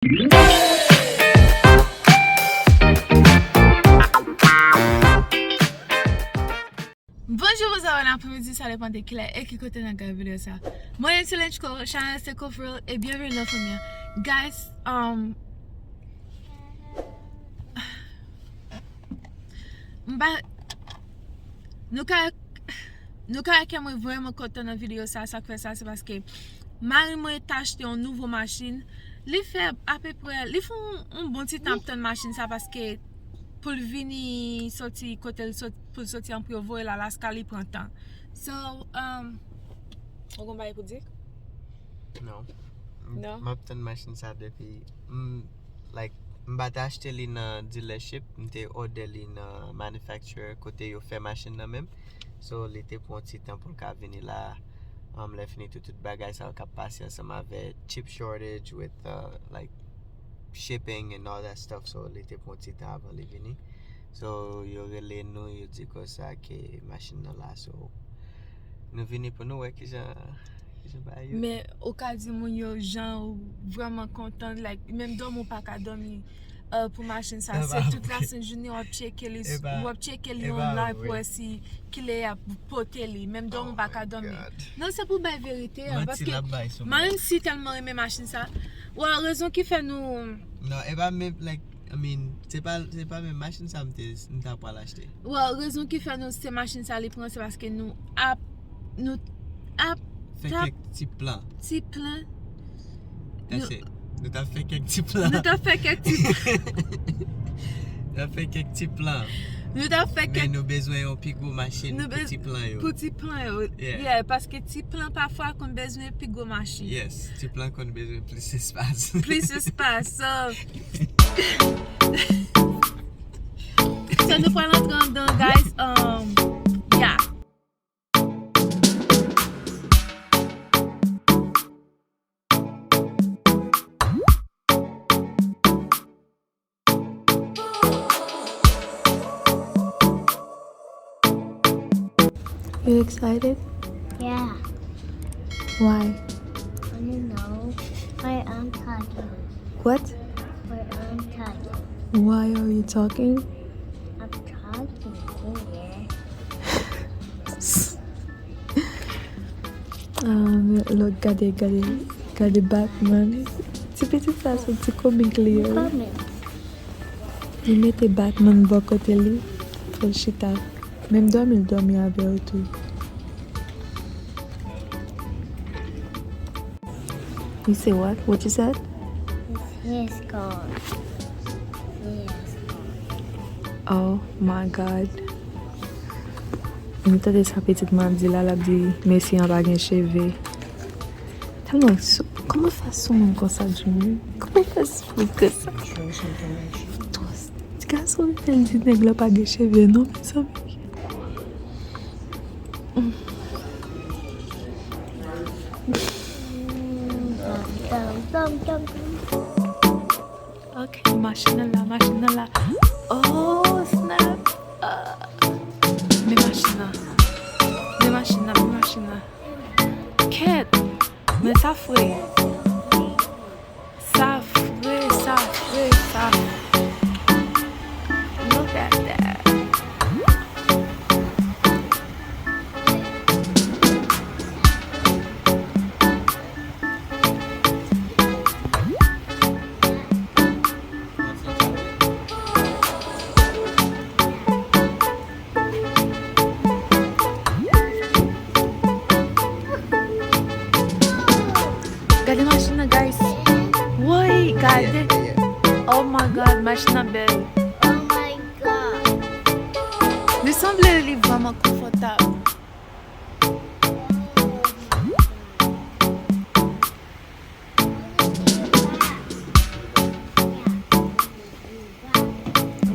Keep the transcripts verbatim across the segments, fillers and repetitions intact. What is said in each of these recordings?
Bonjou, bonswa, bon apremidi, sa depann de kilè e ki kote n ap gade videyo sa. Mwen se Lenchko, chanèl se Kofril, e byenveni nan fanmi an. Guys, um, m pa, nou ka, nou ka wè ke mwen vrèman kontan nan videyo sa, sa k fè sa, se paske mari mwen te achte yon nouvo machin. Li fè apeprè, li fè yon, yon bon ti tan ap tann machin sa paske pou l vini soti kote l sot, pou l soti an pou yo voye l Alaska, li pran tan. So, um, ou gon bagay pou di? Non. Non? M ap tann machin sa depi, m, like, m pa t achte li nan dealership, m te order li nan manufacturer kote yo fè machin nan menm. So, li te pran ti tan pou l ka vini la. Um, lè fini tou, tout bagay sa yo k ap pase ansanm avè chip shortage with, uh, like, shipping and all that stuff. So, li te pran ti tan avan li vini. So, yo rele nou, yo di konsa ke machin nan la. So, nou vini pou nou wè kijan, kijan bagay yo. Men, ou ka di moun yo jan ou vrèman kontan, like, menm dòmi ou pa ka dòmi, uh, pou machin sa. Se tout lasent jounen w ap tcheke li, w ap tcheke li online pou wè si kilè y ap pote li. Menm dòmi ou pa ka dòmi. Non, se pou bay verite a, paske mari m si tèlman renmen machin sa. Well, rezon ki fè nou... Non, e pa menm, like, I mean, se pa, se pa menm machin sa m te, m ta pral achte. Well, rezon ki fè nou se machin sa li pran, se paske nou ap, nou ap fè kèk ti plan. Ti plan. That's it. Nou t ap fè kèk ti plan. Nou t ap fè kèk ti plan. Nou t ap fè kèk ti plan. Nou t ap fè kèk... Men nou bezwen yon pi gwo machin pou ti plan yo. Pou ti plan yo. Yeah. Yeah, paske ti plan pafwa konn bezwen pi gwo machin. Yes, ti plan konn bezwen plis espas. Plis espas. So, so nou pral antre andan, guys. Um, yeah. You excited? Yeah. Why? I don't know. Why I'm talking. What? Why I'm talking. Why are you talking? I'm talking. Yeah. Ah, men lòt gade, gade, gade Batman. Ti pitit sa, se ti komik li ye, wi. Li mete Batman bò kote li pou l chita. Menm dòmi, l dòmi avè yo tou. You say what? What you said? His hair is gone. Yes. Oh my God. Nou tande sa pitit mwen ap di la, l ap di mesye an pa gen cheve. Tèlman sou, kòman fè sou moun konsa, Jimmy? Kòman fè sou moun konsa? Ti gason fè l di nèg la pa gen cheve, non, mezanmi. Ok, machin nan la, machin nan la. Oh, snap. Ah. Men machin nan. Men machin nan, men machin nan. Kèt. Men sa fre. Sa fre, sa fre, sa fre. Look at that. Gade machin nan, guys. Woy, gade. Yeah, yeah. Oh my God, machin nan bèl. Oh my God. Li sanble li vrèman konfòtab.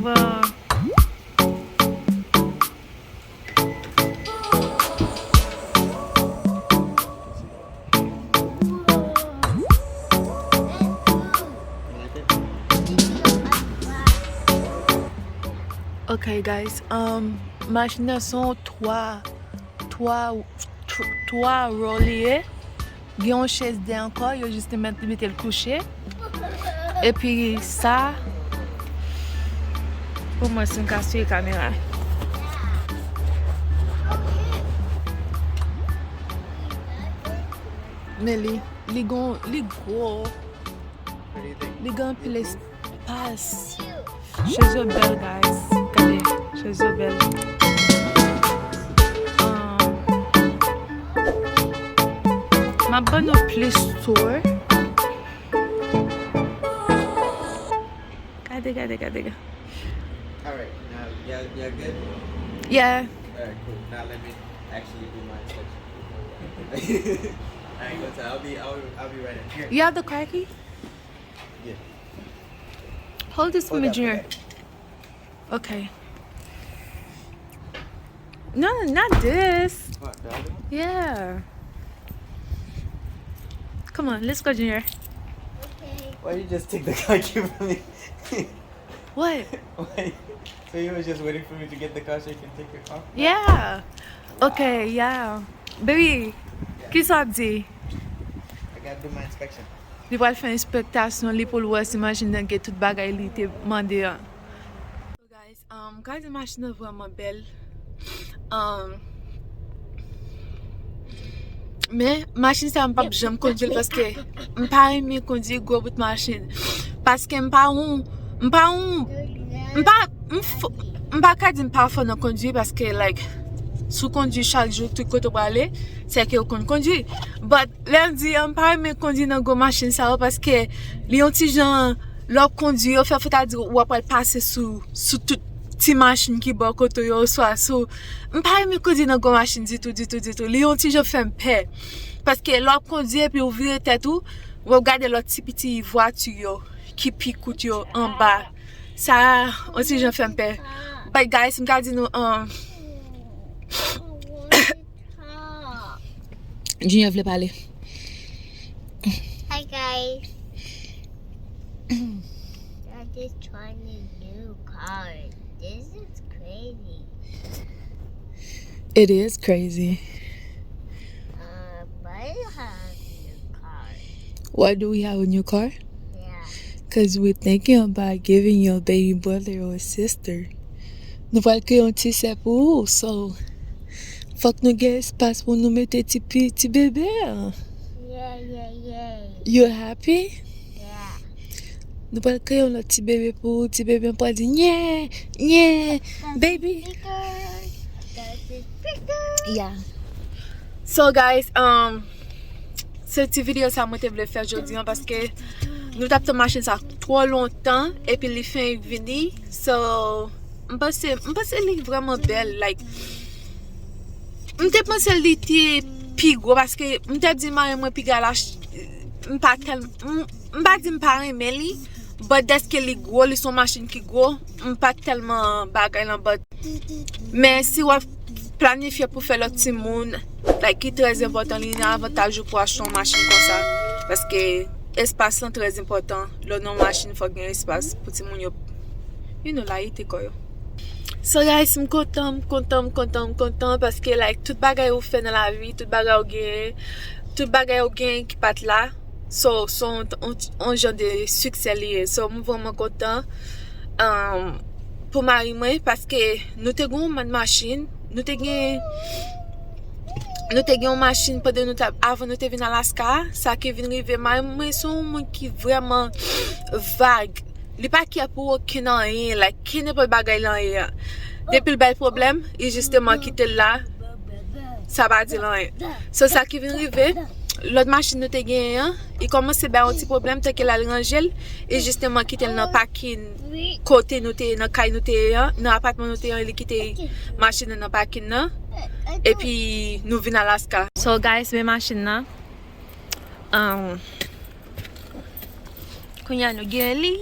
Wow. Ok, guys, um, machin nan se yon twa, twa, tw-, twa row li ye. Gen yon chèz dèyè ankò, yo jis te mèt, mete l kouche. Epi sa, pou mwen si m ka swiv kamera. Men li, li gon, li gwo. Li gen anpil espas. Chèz yo bèl, guys. Gade, chèz yo bèl. Um, m ap ban nou plis tour. Gade, gade, gade, gade. Alright, now y'all, y'all good? Yeah. Alright, cool. Now let me actually do my inspection. I ain't gonna tell. I'll be, I'll, I'll be right in here. You have the car key? Yeah. Hold this for me, Junior. Okay. No, not this. What, the other one? Yeah. Come on, let's go, Junior. Okay. Why you just take the car key from me? What? Why? So you was just waiting for me to get the car so you can take your car? Yeah. Okay, yeah. Baby, kisa w ap di? I gotta do my inspection. Li pral fè enspektasyon li pou l wè si machin nan gen tout bagay li te mande an. So guys, um, gade machin nan vrèman bèl. Um, men machin sa m p ap janm kondwi l paske m pa renmen kondwi gwo bout machin. Paske m pa yon, m pa yon, m pa, m f-, m pa ka di m pa fò nan kondwi paske, like, si w kondwi chak jou tout kote w prale, se ke w konn kondwi. But lè m di an, m pa renmen kondwi nan gwo machin sa yo paske li yon ti jan, lè w ap kondwi yo, fè fò ta di w ap pral pase sou, sou tout ti machin ki bò kote w yo, oswa sou, m pa renmen kondwi nan gwo machin ditou, ditou, ditou. Li yon ti jan fè m pè. Paske lè w ap kondwi epi w vire tèt ou, w ap gade lòt ti piti vwati yo ki pi kout yo anba. Sa yon ti jan fè m pè. But guys, m ka di nou, um, Junior vle pale. Hi guys. I just trying a new car. This is crazy. It is crazy. Uh, why do you have a new car? Why do we have a new car? Yeah. Cause we're thinking about giving you a baby brother or a sister. Nou pral kreye yon ti sè pou ou, so fòk nou gen espas pou nou mete ti pi, ti bebe an. Yeah, yeah, yeah. You happy? Yeah. Nou pral kreye yon lòt ti bebe pou ou, ti bebe an pral di, nye, nye, baby. Yeah. So guys, um, se ti videyo sa mwen te vle fè jodi an paske nou t ap tann machin sa twò lontan epi li fenk vini. So, m panse, m panse li vrèman bèl. Like, m te panse li te pi gwo paske m te di mari mwen piga l ach-, m pa tèl-, m, m pa di m pa renmen li, but dèske li gwo, li se yon machin ki gwo, m pa tèlman bagay lan, but men si w ap planifye pou fè lòt timoun, like, ki trè enpòtan, li nan avantaj ou pou achte yon machin konsa. Paske espas lan trè enpòtan. Lè w nan yon machin, fòk gen espas pou timoun yo, you know, layite kò yo. So guys, m kontan, m kontan, m kontan, m kontan paske, like, tout bagay ou fè nan lavi, tout bagay ou genyen, tout bagay ou genyen ki pa t la, so, se yon, yon, yon jan de siksè li ye. So, m vrèman kontan, um, pou mari mwen, paske nou te gen yon machin, nou te gen, nou te gen yon machin pandan nou t ap, avan nou te vin Alaska, sa ki vin rive, mari mwen se yon moun ki vrèman vag. Li pa kè pou okenn anyen, like, kenenpòt bagay lan ye a. Depi l bay pwoblèm, li jisteman kite l la, sa pa di l anyen. So, sa ki vin rive, lòt machin nou te genyen an, li kòmanse bay yon ti pwoblèm, tanke l al ranje l, li jisteman kite l nan pakin kote nou te ye, nan kay nou te ye an, nan apatman nou te ye an, li kite machin nan nan pakin nan, epi nou vin Alaska. So, guys, men machin nan. Um, Kounye a nou gen li.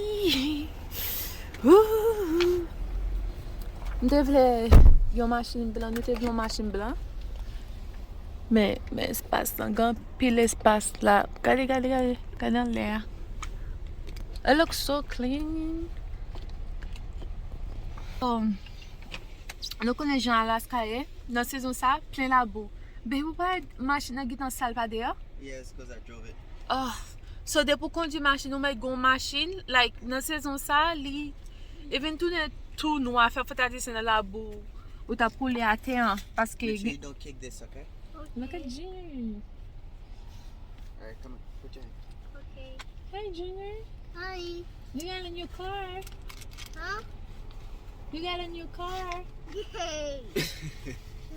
Wouhou. M te vle yon machin blan, nou te vle yon machin blan. Men, men espas lan, gen anpil espas la. Gade, gade, gade, gade anlè a. It looks so clean. Um, nou konnen jan Alaska ye, nan sezon sa, plen labou. Babe, ou pa wè machin nan gentan sal pa deyò? Yes, 'cause I drove it. Oh, So, depi w kondui machin, ou mèt gen yon machin, like, nan sezon sa, li, li vin tounen tou nwa, fè w fè tradisyon nan labou, ou t ap woule atè an, paske Make sure you don't kick this, okay? Look at Junior. All right, come on, put your hand. Okay. Hey, Junior. Hi. You got a new car. Huh? You got a new car. Yay.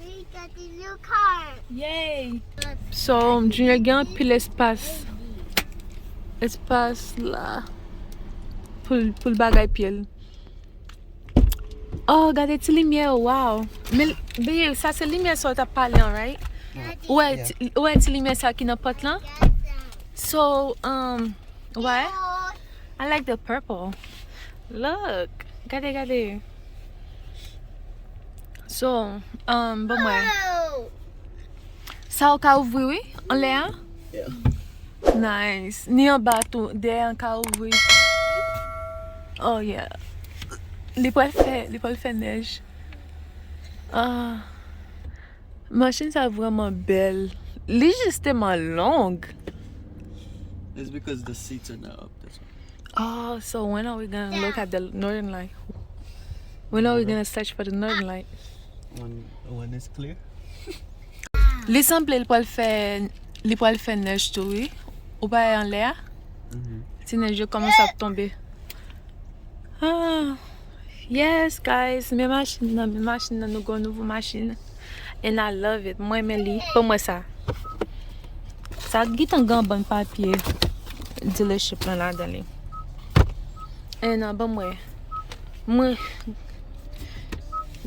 We got a new car. Yay. So, Junior gen anpil espas. Espas la. Pou, pou l bagay pye l. Oh, gade ti limyè, wow. Men, bebe, sa se limyè sa w t ap pale an, right? Ou wè ti, ou wè ti limyè sa ki nan pòt lan? So, um, what? I like the purple. Look, gade, gade. So, um, bon mwen. Sa ou ka ouvri, wi, anlè a? Yeah. Nice. Ni anba tou, dèyè an ka ouvri. Oh yeah. Li pral fè, li pral fè nèj. Ah. Machin sa vrèman bèl. Li jis tèlman long. It's because the seats are not up, that's why. Oh, so when are we gonna look at the Northern Light? When are we gonna search for the Northern Light? When, when it's clear. Li sanble li pral fè, li pral fè nèj tou, wi. Ou pa wè anlè a? Mhm. Ti nèj yo kòmanse ap tonbe. Ah, yes, guys, men machin nan, men machin nan, nou gen yon nouvo machin. And I love it. Mwen renmen li. Ban mwen sa. Sa gentan gen yon bann papye dealership lan ladan li. And, uh, ban mwen. Mwen,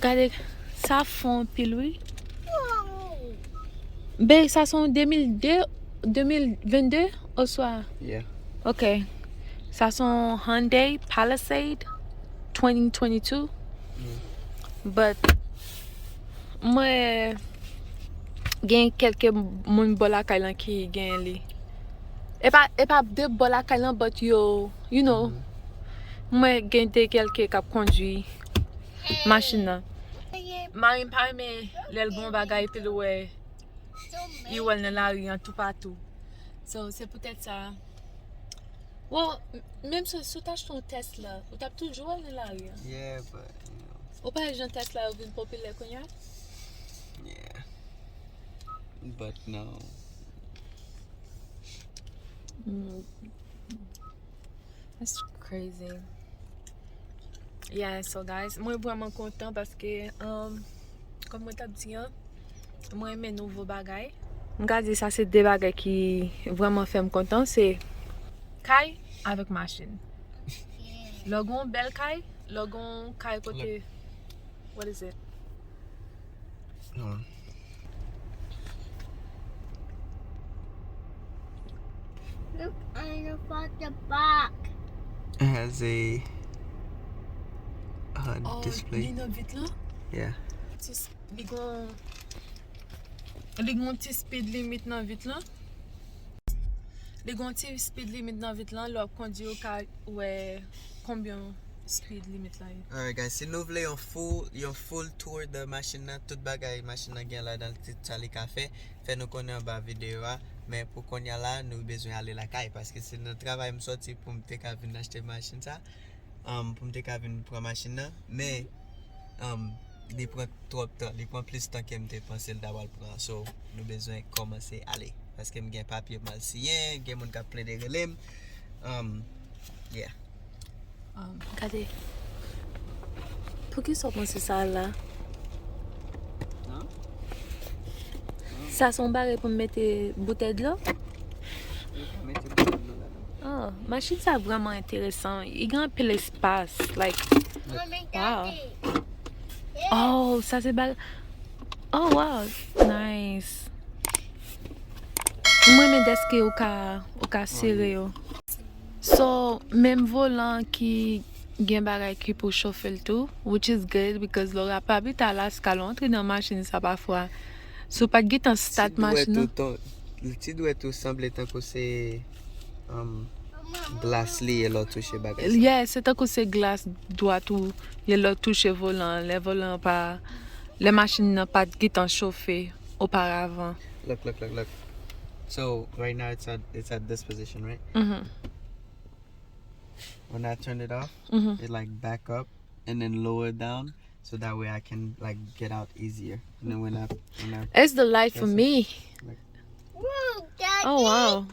gade, sa fon anpil, wi. Be, sa se yon de mil de, de mil vennde, oswa? Yeah. Ok. Sa se yon Hyundai Palisade twenty twenty-two. Mm. But, mwen gen kèlke moun bò lakay lan ki gen li. E pa, e pa de bò lakay lan, but yo, you know, mhm, mwen gen de kèlke k ap kondui machin nan. Mari m pa renmen lè l gen yon bagay epi l wè, li wè l nan lari an toupatou. So, se poutèt sa. Well, m-, menm si, si w t achte yon Tesla, ou t ap toujou wè l nan lari an. Yeah, but, you know. Ou pa wè jan Tesla yo vin popilè kounye a? Yeah. But no. Mm. That's crazy. Yeah, so guys, mwen vrèman kontan paske, um, kòm mwen t ap di an, mwen renmen nouvo bagay. M ka di sa se de bagay ki vrèman fè m kontan, se kay avèk machin. Lè w gen yon bèl kay, lè w gen yon kay kote, what is it? Hold on. Look on the front the back. It has a HUD display. Oh, li nan vit lan? Yeah. Ti s-, li gon, li gon ti speed limit nan vit lan. Li gon ti speed limit nan vit lan, lè w ap kondui ou ka wè konbyen speed limit lan ye. Alright guys, si nou vle yon full, yon full tour de machin nan, tout bagay machin nan gen ladan l, tout sa li ka fè, fè nou konnen anba videyo a. Men pou kounye a la, nou bezwen ale lakay, paske se nan travay m sòti pou m te ka vin achte machin sa, um, pou m te ka vin pran machin nan. Men, um, li pran twòp tan, li pran plis tan ke m te panse l ta pral pran. So, nou bezwen kòmanse ale. Paske m gen papye m al siyen, gen moun k ap plede rele m. Um, yeah. Um, gade. Poukisa w panse sa la? Nan? Sa se yon bagay pou m mete boutèy dlo? Wi, mete boutèy dlo ladan. Oh, machin sa vrèman enteresan. Li gen anpil espas. Like, wow. Oh, sa se bagay. Oh, wow. Nice. Mwen renmen dèske ou ka, ou ka sere yo. So, menm volan ki gen bagay ki pou chofe l tou, which is good because lè w ap abite Alaska, lè w antre nan machin sa pafwa, si w pa t gentan start machin nan. Ti dwèt ou ton-, ti dwèt ou sanble tankou se, um, glas li ye lè w touche bagay sa. Yeah, se tankou se glas dwèt ou ye lè w touche volan an, lè volan an pa, lè machin nan pa t gentan chofe oparavan. Look, look, look, look. So right now it's at it's at this position, right? Mhm. When I turn it off, Mhm. it like back up and then lower down, so that way I can like get out easier. And then when I when I It's the light for That's it. Me. Woo, Daddy. Oh wow.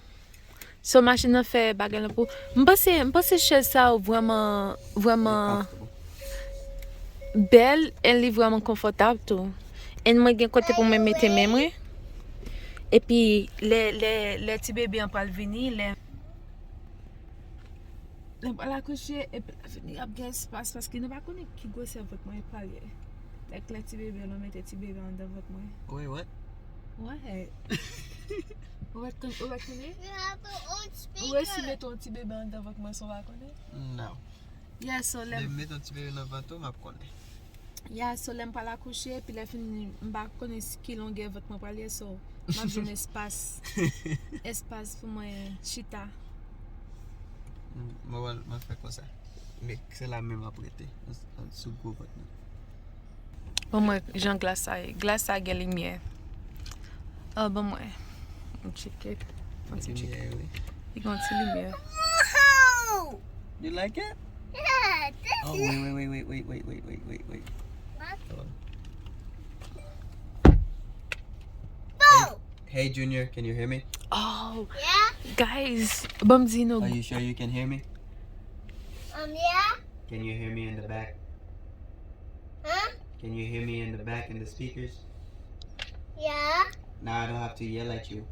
So machin nan fè bagay lan pou. M panse m panse chèz sa yo vrèman vrèman comfortable. Bèl and li vrèman konfòtab tou. And mwen gen kote pou mwen mete men mwen. Epi lè lè lè ti bebe an pral vini, lè lè pral akouche epi la vini ap gen espas paske nou pa konnen ki gwosè vant mwen pral ye. Like lè ti bebe an mete ti bebe anndan vant mwen. Wait, what? What? Ou pa t konn ou pa t konnen? You have your own Ou resi speaker. Mete yon ti bebe anndan vant mwen san w pa konnen? No. Yeah, so lè Lè m met yon ti bebe nan vant ou, m ap konnen. Yeah, so lè m pral akouche epi lè fini m pa konnen s- ki longè vant mwen pral ye, so m ap jwenn espas espas pou mwen chita. Mwen wè mwen fè konsa. Men se la menm ap rete. Sou gwo vant nan. Ban mwen jan glas sa ye. Glas sa gen limyè. Ah, ban mwen. M tcheke. Yon ti tcheke. Limyè, wi. Li gen yon ti limyè. Wow. You like it? Yeah, this Oh, is wait, wait, wait, wait, wait, wait, wait, wait, wait, wait. What? Hold on. Wow. Hey, Junior, can you hear me? Oh, Yeah. Guys, ban m di nou. Are you sure you can hear me? Um. Yeah. Can you hear me in the back? Huh? Can you hear me in the back in the speakers? Yeah. Now I don't have to yell at you.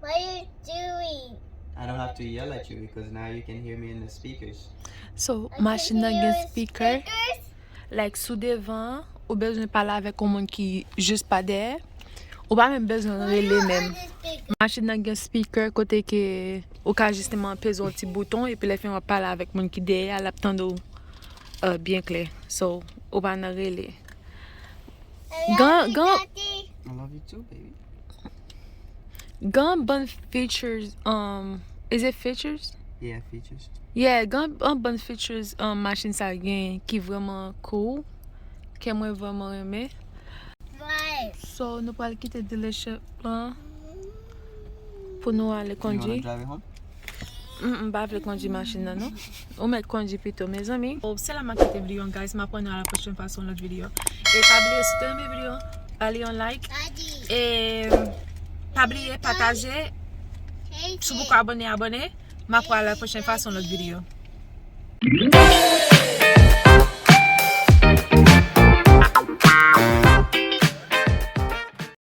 What are you doing? I don't have to yell at you because now you can hear me in the speakers. So, I can machin nan hear gen you in speaker. Speakers. Like, sou devan, ou bezwen pale avèk yon moun ki jis pa dèyè. Ou pa menm bezwen rele menm. Machin nan gen speaker kote ke ou ka jisteman peze yon ti bouton epi lè fin w ap pale avèk moun ki dèyè a, l ap tande w uh, byen klè. So, ou pa nan rele. Gan- gan- Daddy. I love you too, baby. Gen bann features, um, is it features? Yeah, features. Yeah, gen an bann features um, machin sa gen ki vrèman cool, ke mwen vrèman renmen. Right. So, nou pral kite dealership lan pou nou ale You wanna kondwi. Drive it home? Mm, m pa vle kondwi machin nan, non. Ou mèt kondwi pito, mezanmi. Oh, se la m ap kite videyo an, guys. M ap wè nou a la pwochèn fwa sou yon lòt videyo. E pa bliye, si w te renmen videyo, ba li yon like. Daddy. E pa bliye pataje. Hey, Si w poko abòne, abòne. M ap wè a la pwochèn fwa sou yon lòt videyo.